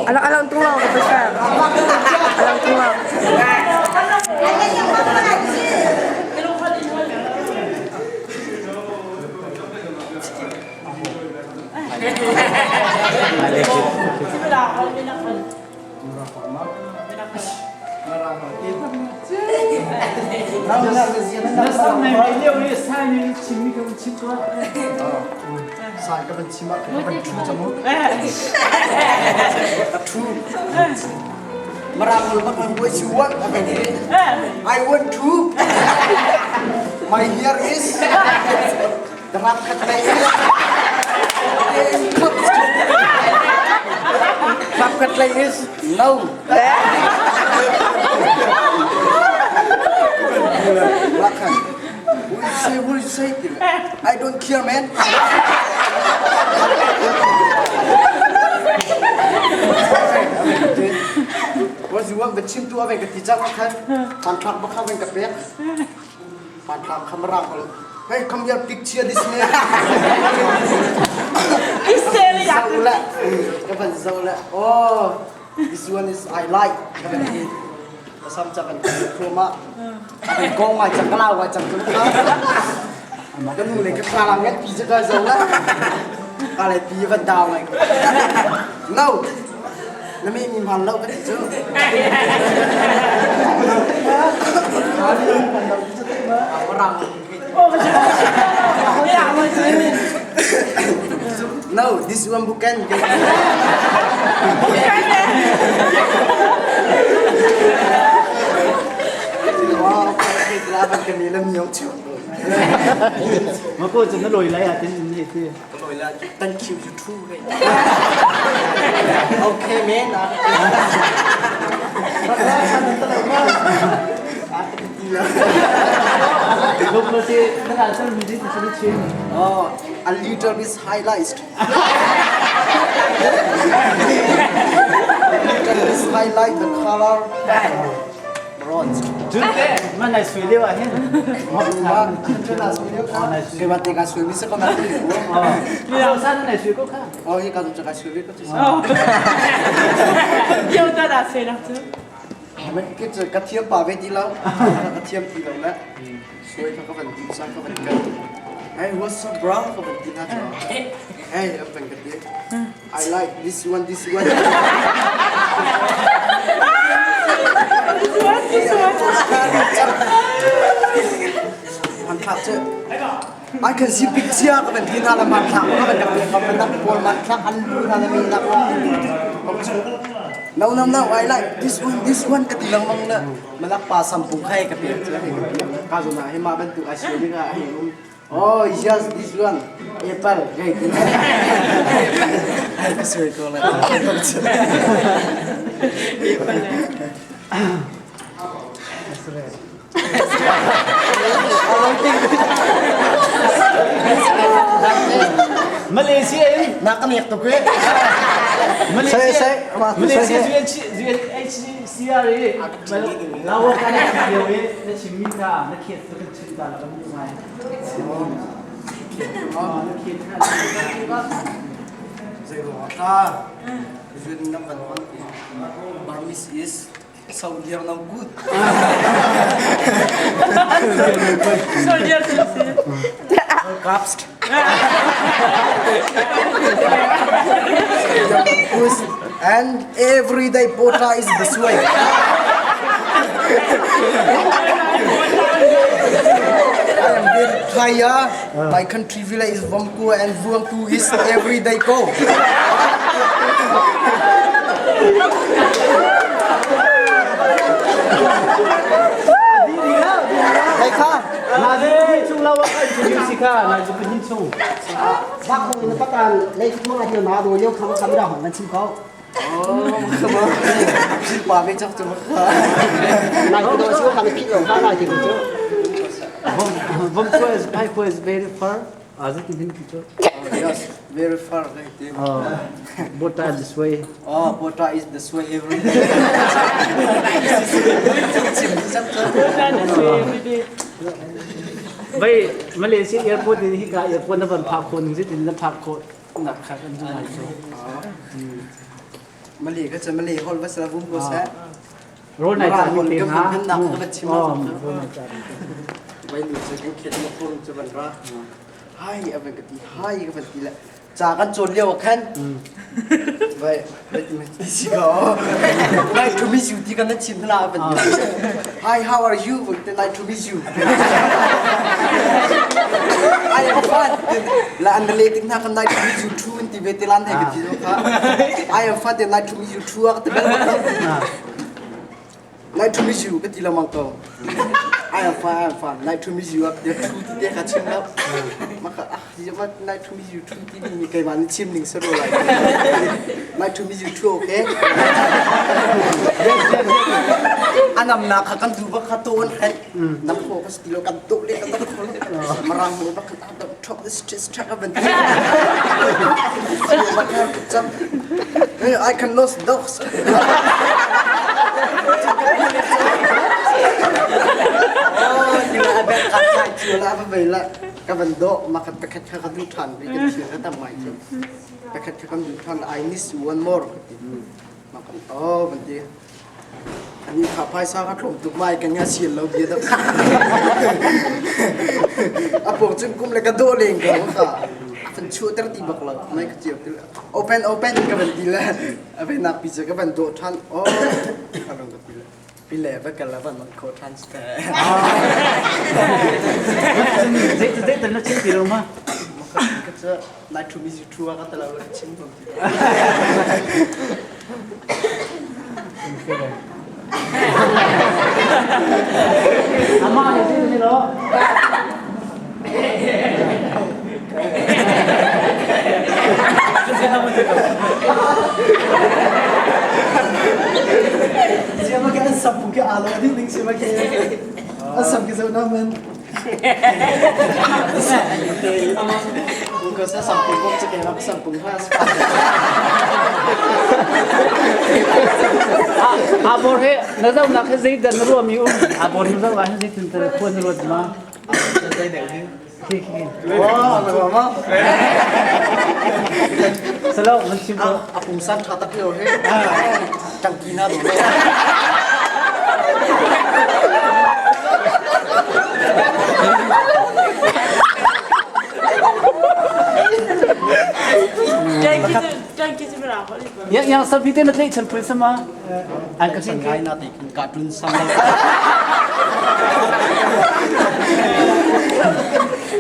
Alang alang tung lo ka pasal. Alang tung lo. Sai ka van chim ah ka van thu chang u. Thu. Marang bak man what you want I want to. My hair is Drap khat lei. Drap khat lei is no. What you say? What you say? I don't care, man. What you want? Chim tu ave ka ti chang khan. Pan thak ba kha ven ka pek. Pan thak khamara ko. Hey, come here, picture this man. Zoh le, ka van zoh le. Oh, this one is I like. Ka van ti. Sam cha kan thuma. Kan kong ngai chang ka lau ngai chang tu. Ka nu le ka thla ngat pi cha ka zoh le. Ka le pi van dau ngai. No. Na mi mi hman lo ka ti cu. No, this one bukan. Ma ko cu na lawi lai ah tin ni ti. Thank you, you too. Okay, man. Oh, a little bit highlighted. little bit highlight the color. Bronze. Man nai sui lio ah hin. Ke ba te ka sui mi se ko na ti. Oh, san nai sui ko kha. Oh, hi ka tu ka sui ko chi. Yo ta da sui nak chu. Ka thiam pa ve ti lo. Ka thiam ti lo le. Suai kha ka van ti sa ka van kal. Hey, what's up, bro? Ka van ti na cha. Hey, am van ka ti. I like this one, this one. This one, this one. Man thlak cu. I can see picture ka van ti na la man thlak ka van ka ka van nak pawl man thlak an lu na la mi nak. No, no, no, I like this one, this one ka ti lengmang na. Malak pa sampung khai ka pek ka zo na hi ma bantuk ai siu ding ah hei um. Oh, yes, this one. Apple, gai ti. Ka sui ko la. Malaysia in Na ka nek tuk eh. Malaysia Malaysia UNHCR i lawa kan lio i na chimmi kha na khet tu kan chim ta la kan duh ngai. Na khet kha. Zei ruang ah ka yun nam kan on. Burmese is Soldier no good. Soldier si. Cops. And every day pota is this way. I am very tired. My country village is Vamku and Vuangtu is every day go. Kai kha na zu hi chung lawa kan chu si kha na zu hi chung Bak ko in pakan lei thung a na do liu kham kham ra hong nan chim ko. Oh, pa me chak chu Nai ko do siu kham phit lo kha nai ti ko chu. Vom ko is pai ko is very far. Azit hin ki chu. Yes, very far. Bota this way. Oh, Bota is this way every day. Bota this way every day. Vai Malaysia airport ni hi ka airport na van phak khon ning zit in na phak kho nak kha kan zu ngai so. Malay ka cu Malay holh va sila vum ko seh. Rawl nai Mirang cah holh mi te kan hna. kan nak ka va chim Oh, ah rawl nai cah mi te. Vai nu cu kan khet ma khor cu van ra. Hai a van ka ti hai ka van ti le ca kan cawn lio ah khan vai vai ti ma ti si ko. Nice to meet you ti kan na chim hna a van ti. Hi how are you van ti nice to meet you. I am fine. La an le ting hna kan nice to meet you too an ti ve te lan thei ka ti zo kha. I am fine te nice to meet you too a ka ti bel bak lo. Nice to meet you ka ti lengmang ko. I am fine, I am fine. Nice to meet you a ti thu ti te kha chim lo. Maka ah ma nice to meet you too ti mi keimah nih chim ning si ro lai. Nice to meet you too okay. Anamnak kha kan du bak kha to an khen. Nam kho ka si lo kan to le kan to kho lo. Marang mo bak kan ta thok this this thak a van ti. Hey, I can lose dogs. Oh, ti la abet ka chai chu la ba bai la ka van do ma khat pakhat kha ka du than bi ka thil ka tam mai chu. Pakhat kha kan du than I miss one more ka ti. Ma kan oh van ti. Ani kha phaisa ka tlawm tuk mai kan nga sian lo bia dak. A pok cun kum le ka dawh leng ko ka. Fan chu ter ti bak lo mai ka ciau til. Open open ka van ti le. A ve nak pi ka van dawh than. Oh along ka ti le. Pi le va kal la van man kho than ste. Zei zei tan na chim ti lo ma? Ka chu nai thu mi zu thu ka ta lo chim ko ti. Amah he si ni lo. Siapa ke asam ke alo ding ding siapa ke asam ke zau naman. Ko sa sampung ko sa kaya sampung ha. Abor he na zau nak he zei dan ruam mi um. Abor na zau ah zei tin tar khuan ruat ma. Khi khi. Wow, mama. Salo man chim ko. A pungsan tha tak yo he. Tangki na do. Yang yang sapi te na tlai chan pui sama. An ka sin Ngai na te cartoon sam.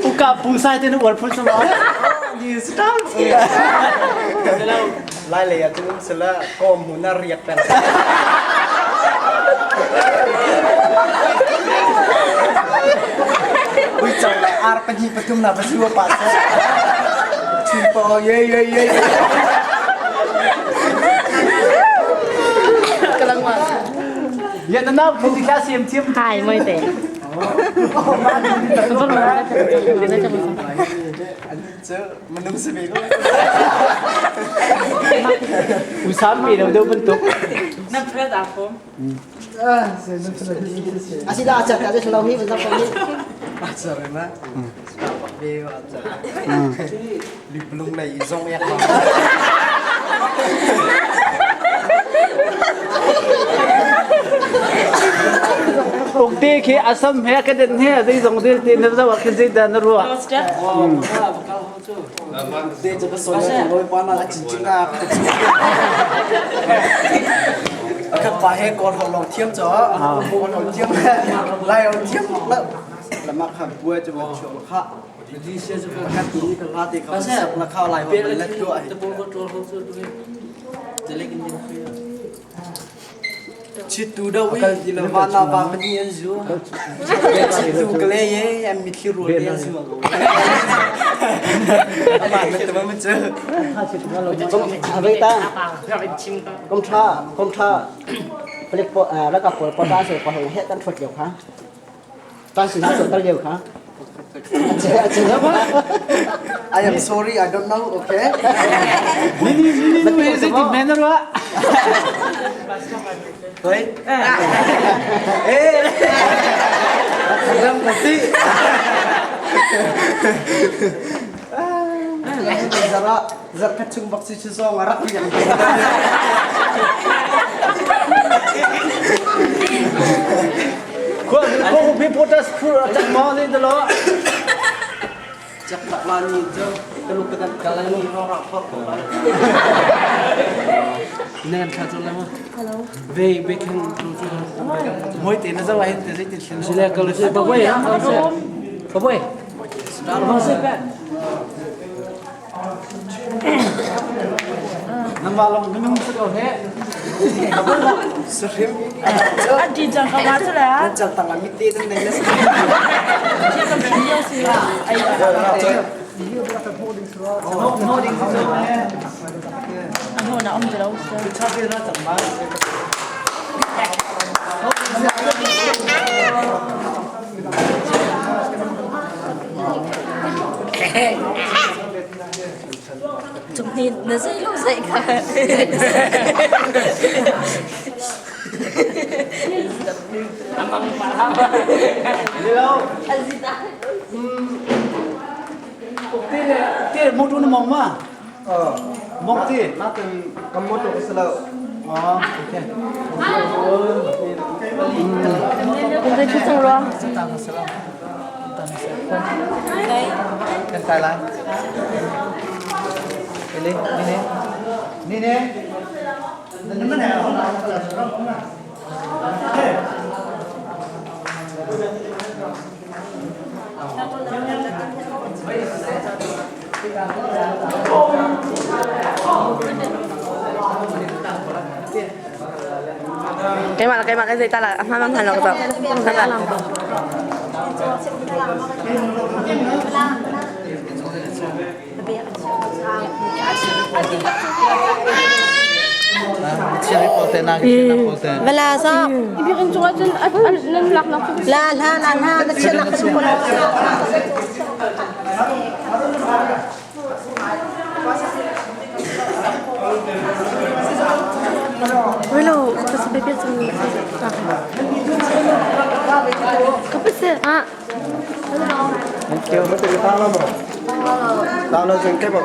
Uka pungsai te na uar phun sama. Ni stop. Lai le ya chu sala kom hu na riak pen. Ui chau la ar pani pathum na pasu pa sa. Chim pa ye ye ye. Ya na nau khi ti siam thiam. ถ่ายไม่แต่ An chu manung se be ko. Usam mi lo deu bantuk. Asila acar ka je lo mi ban sa mi. Acar na. Be acar. Liplung lei zong yak ma. Ukte khi asam he ka den he zei zong de te na zau khi zei da na ruwa. De chu ka son loi pa na chin chin na. Ka pa he kor ho long thiam cho. Ho long thiam. Lai ho thiam la. La ma kha bua chu ma chu kha. Ka tu ni ka la te ka sak la kha lai ho la tu ai. Chit tu da wi di la va na va pa ni an zu. Chit tu ka le ye am mi thi ru le an zu. Ama me te ma che. Abay ta. Kom tha, kom tha. Pelik po แล้วก็ปวดปวดตาเสียปวดหัวเฮ็ดกันถดเดียวค่ะตอนสินะส่วนตะเดียวค่ะเจ๊เจ๊แล้วปะ I am sorry I don't know okay. Ni ni ni ni ni zei ti men na ruwa. Hey. Eh. Ram mati. Zara zarkhat chung bak si chu song a rak yang. Khua khua pi potas phur a chak ma ni dalo. Chak tak la ni chu kaluk kan kalai ni ro rak phok ko. Nan tha chu lama. Ve ve khan chu chu. Moi te na zawa hin te zai tin shin. Sile kal se ba boy ha. Ba boy. Ba se pa. Nan wa long minung se ko he. Sahrim. A di cang ka ma chu la. Nan chal tang mi te nan nei la. No ding si chu me. An ho na om te lo se. Cha te na chang ma. Chung ni na zei lo zei kha. Hello. Te le te motu na mong ma. Mong te. Natin kamoto ko sila. Oh, okay. Kung chu chang ro. Kan kai lai. Ele, ni ne. Ni ne. Keimah keimah kan zei ta la hma mang han lo ka ta la. Bala sa Ibirin chung ahcun nan lak nak la la la la na chian nak chu ko Welo, ka sa bebe chung. Ka pa se ah. Thank you. Tao lo mo. Tao lo jeng ke bo.